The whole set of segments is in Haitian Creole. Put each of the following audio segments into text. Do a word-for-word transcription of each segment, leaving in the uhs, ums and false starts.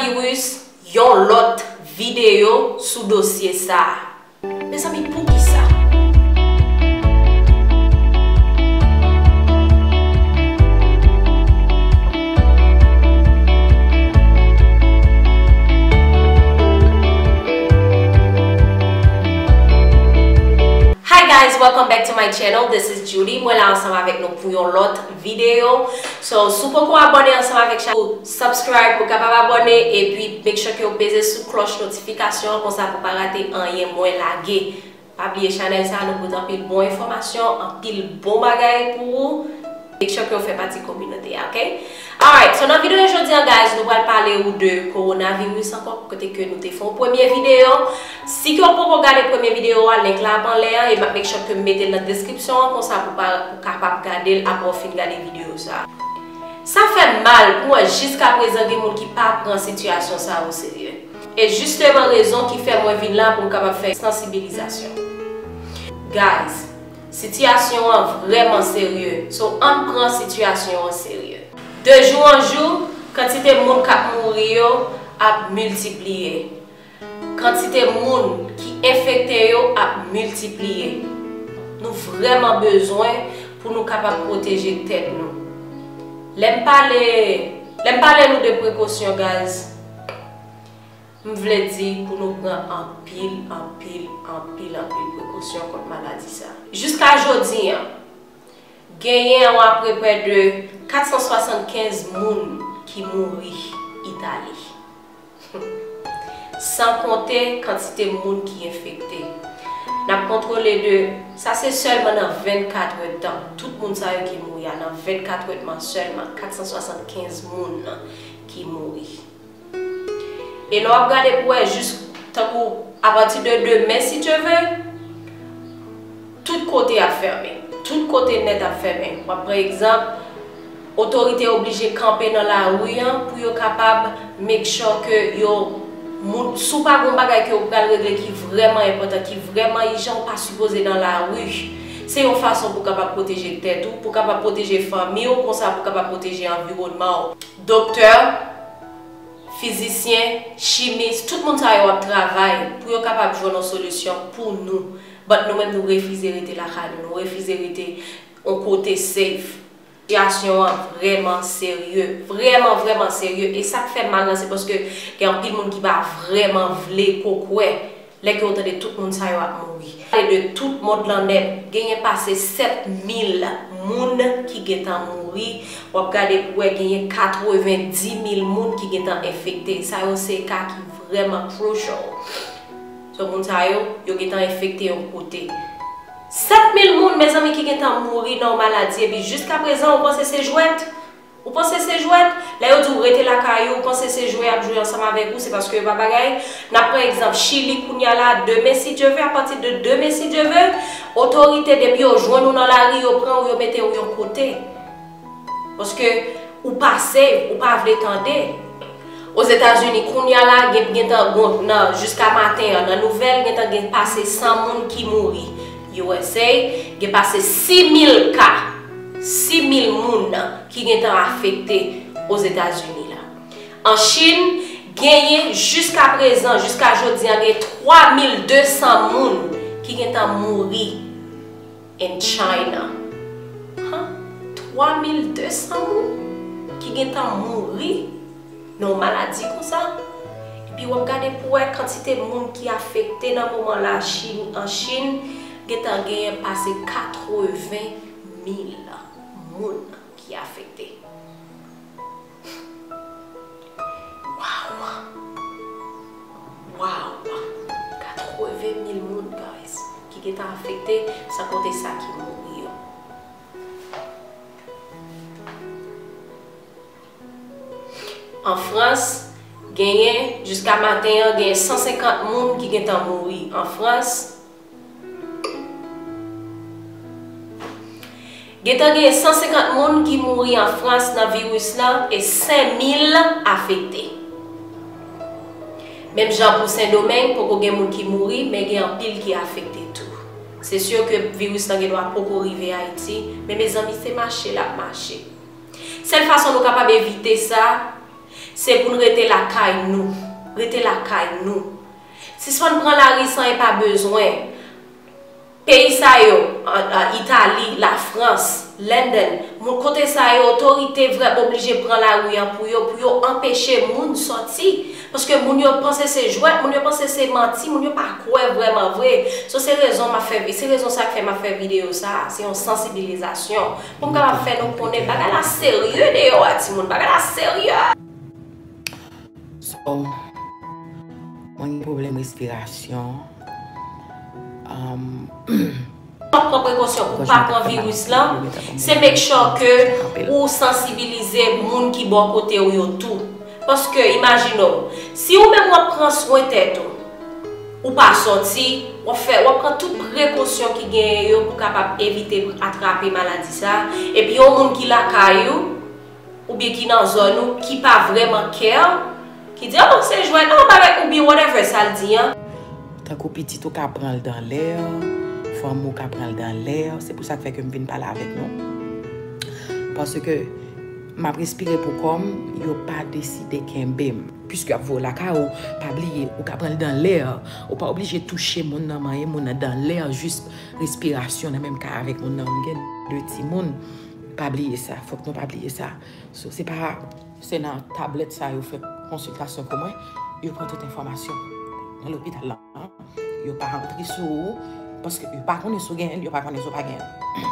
Virus, yon lòt videyo sou dosye sa a. Mezanmi, poukisa? Hi guys, welcome back to my channel. This is Julie. Mwen la ansanm avèk nou pou yon lòt videyo. So, si w poko abòne ansanm avèk chanèl, subscribe pou w kapab abòne, epi make sure ke w peze sou klòch notifikasyon an, konsa pou w pa rate anyen mwen lage. Pa bliye chanèl sa a, nou pote anpil bon enfòmasyon, anpil bon bagay pou ou. Make sure ke w fè pati kominote a, ok? Alright, so nan videyo jodi a, guys, nou pral pale ou de kowonaviris ankò, kote ke nou te fè yon premye videyo. Si ke w poko gade premye videyo a, link la ap anlè an, e m ap make sure ke m mete l nan deskripsyon an, konsa pou pa, pou w kapab gade l apre w fin gade videyo sa a. Sa fè m mal pou wè jiskaprezan gen moun ki pa pran sitiyasyon sa a o serye. E jisteman rezon ki fè mwen vin la pou m kapab fè sansibilizasyon. Guys, sitiyasyon an vrèman serye, so ann pran sitiyasyon an serye. De jou an jou, kantite moun k ap mouri yo ap miltipliye. Kantite moun ki enfekte yo ap miltipliye. Nou vrèman bezwen pou nou kapab pwoteje tèt nou. Lè m pale, lè m pale nou de prekosyon, guys, m vle di pou nou pran anpil, anpil, anpil, anpil prekosyon kont maladi sa. Jiska jodi a, genyen anwa preprè de kat san swasannkenz moun ki mouri Itali. San konte kantite moun ki enfekte. N ap kontwole de, sa se sèlman nan vennkat èdtan. Tout moun sa yo ki mouri a, nan vennkat èdtan sèlman, kat san swasannkenz moun ki mouri. E lè w ap gade pou wè jis tankou apati de demen, si Dye vle, tout kote ap fèmen. Tout kote nèt ap fèmen. W ap pran egzanp, otorite oblije kanpe nan lari an pou yo kapab make sure ke yo, moun, si w pa gen yon bagay ke w pral regle ki vrèman enpòtan, ki vrèman ijan, ou pa sipoze nan lari. Se yon fason pou w kapab pwoteje tèt ou, pou w kapab pwoteje fanmi w, konsa pou w kapab pwoteje anviwònman w. Doktè, fizisyen, chimis, tout moun sa yo ap travay pou yo kapab jwenn yon solisyon pou nou. But nou menm nou refize rete lakay nou, nou refize rete yon kote safe. Sitiyasyon an vrèman serye, vrèman, vrèman serye. E sa k fè m mal lan, se paske gen anpil moun ki pa vrèman vle ko kwè lè ke yo tande tout moun sa yo ap mouri. Pale de tout mond lan nèt, genyen pase sèt mil moun ki gentan mouri. W ap gade pou wè genyen katrevenndis mil moun ki gentan enfekte. Sa yo se ka ki vrèman crucial. So, moun sa yo, yo gentan enfekte yon kote. Sèt mil moun, mezanmi, ki gentan mouri nan yon maladi, epi jiskaprezan, ou panse se jwèt? Ou panse se jwèt? Lè yo di w rete lakay ou, ou panse se jwe y ap jwe ansanm avèk ou, se paske yo pa bagay. N ap pran egzanp Chili kounye a la, demen, si Dye vle, apati de demen, si Dye vle, otorite, depi yo jwenn ou nan lari, yo pran w, yo mete w yon kote. Paske ou pa safe, ou pa vle tande. Ozetazini, kounye a la, gen, gentan gon, nan, jiska maten an, nan nouvèl, gentan gen pase san moun ki mouri. U S A, gen pase sis mil ka, sis mil moun ki gentan afekte Ozetazini la. An Chin, genyen jiska prezan, jiska jodi a, gen twa mil de san moun ki gentan mouri in China. Huh? Twa mil de san moun ki gentan mouri nan yon maladi konsa. Epi w ap gade pou wè kantite moun ki afekte nan moman la, Chin, an Chin, gentan genyen pase katreven mil moun ki afekte. Wow! Wow! Katreven mil moun, guys, ki gentan afekte, san konte sa ki mouri yo. An Frans, genyen, jiska maten an, genyen san senkant moun ki gentan mouri an Frans. Gentan genyen san senkant moun ki mouri an Frans nan viris lan e senk mil afekte. Menm jan pou Sendomeng, poko gen moun ki mouri, men gen anpil ki afekte tou. Se si ke viris lan gendwa poko rive Ayiti, men mezanmi, se mache l ap mache. Sèl fason nou kapab evite sa, Se pou n rete lakay nou. Rete lakay nou. Sispann pran lari san e pa bezwen. Peyi sa yo, an, an Itali, Lafrans, London, moun kote sa yo, otorite vrè oblije pran lari an pou yo, pou yo anpeche moun sòti. Paske moun yo panse se jwèt, moun yo panse se manti, moun yo pa kwè vrèman vre. So, se rezon m ap fè, se rezon sa k fè m ap fè videyo sa, se yon sansibilizasyon. Pou m kapab fè nou konnen bagay la serye deyò a, timoun, bagay la serye. So, mwen gen pwoblèm respirasyon. Um, W ap pran prekosyon pou w pa pran viris lan, se make sure ke ou sansibilize moun ki bò kote w yo tou. Paske, imajine w, si ou menm w ap pran swen tèt ou, ou pa sòti, w ap fè, w ap pran tout prekosyon ki genyen yo pou kapab evite atrape maladi sa, epi yon moun ki lakay ou, oubyen ki nan zòn ou, ki pa vrèman care, ki di, oh, se jwèt, non, bagay, oubyen whatever sa l di an. Tankou pitit ou ka pran l dan lè, fanmi w ka pran l dan lè, se pou sa k fè ke m vin pale avèk nou. Paske m ap respire pou kò m, yo pa deside kenbe m. Piske y ap voye w lakay ou, pa bliye, ou ka pran l dan lè, ou pa oblije touche moun nan, manyen moun nan dan lè, jis respirasyon nan menm kay avèk moun nan. M gen de timoun, pa bliye sa, fòk nou pa bliye sa. So, se pa, se nan tablèt sa yo fè konsiltasyon pou mwen, yo pran tout enfòmasyon nan lopital la. Yo pa antre sou ou, paske yo pa konnen si w genyen l, yo pa konnen si w pa genyen l.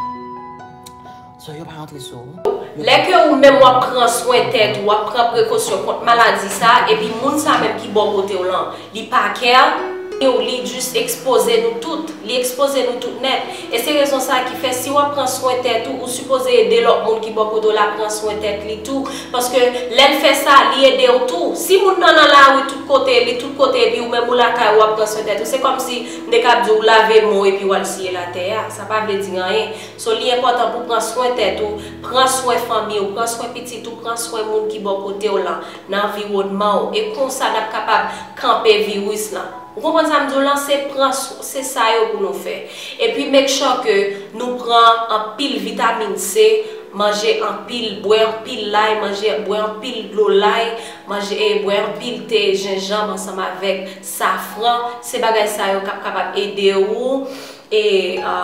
So, yo pa antre sou ou. Lè ke ou menm w ap pran swen tèt ou, w ap pran prekosyon kont maladi sa, epi moun sa menm ki bò kote w lan, li pa care, li jis ekspoze nou tout, li ekspoze nou tout nèt. E se rezon sa ki fè si w ap pran swen tèt ou, ou sipoze ede lòt moun ki bò kote w la pran swen tèt li tou. Paske lè l fè sa, li ede w tou. Si moun nan nan lari tout kote, li tout kote, epi ou menm ou lakay ou ap pran swen tèt ou, se kòmsi m te kab di w lave men w epi w al siye latè a. Sa pa vle di anyen. So, li enpòtan pou w pran swen tèt ou, pran swen fanmi w, pran swen pitit ou, pran swen moun ki bò kote w lan, nan anviwònman w. E konsa n ap kapab kanpe viris lan. Ou konprann sa m di w lan? Se pran swen, se sa yo pou nou fè. Epi make sure ke nou pran anpil vitamin C, manje anpil, bwè anpil lay, manje, bwè anpil dlo lay, manje, e, bwè anpil te jenjanm ansanm avèk safran. Se bagay sa yo k ap kapab ede ou, e, e,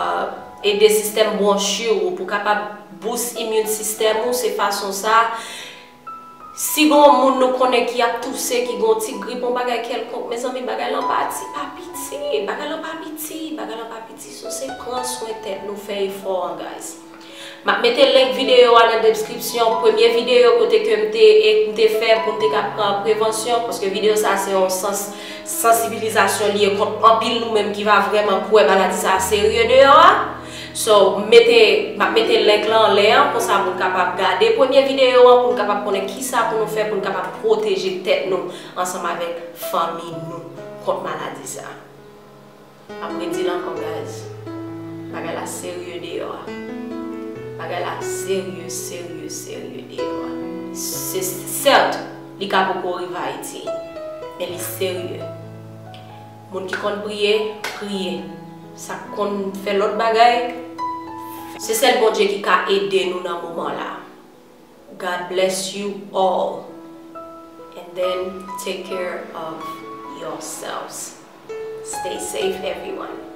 ede sistèm bwonchi ou pou kapab bous immune system ou. Se fason sa, si gen yon moun nou konnen ki ap touse, ki gen yon ti grip, yon bagay kèlkonk, mezanmi, bagay lan pa ti, pa piti, bagay lan pa piti, bagay lan pa piti. So, se pran swen tèt nou, fè efò an, guys. M ap mete link videyo a nan description, premye videyo kote ke m te, e, m te fè pou m te ka pran prevansyon, paske videyo sa se yon sans, sansibilizasyon li ye kont anpil nou menm ki pa vrèman kwè maladi sa serye deyò a. So, m mete, m ap mete link lan anlè an, konsa pou n kapab gade premye videyo an, pou n kapab konnen kisa pou nou fè pou n kapab pwoteje tèt nou ansanm avèk fanmi nou kont maladi sa. M ap redi l ankò, guys. Bagay la serye deyò a. Bagay la serye, serye, serye deyò a. Se, sèt, li ka poko rive Ayiti, men li serye. Moun ki konn priye, priye. Sa k konn fè lòt bagay, se sèl Bondye ki ka ede nou nan moman la. God bless you all. And then take care of yourselves. Stay safe, everyone.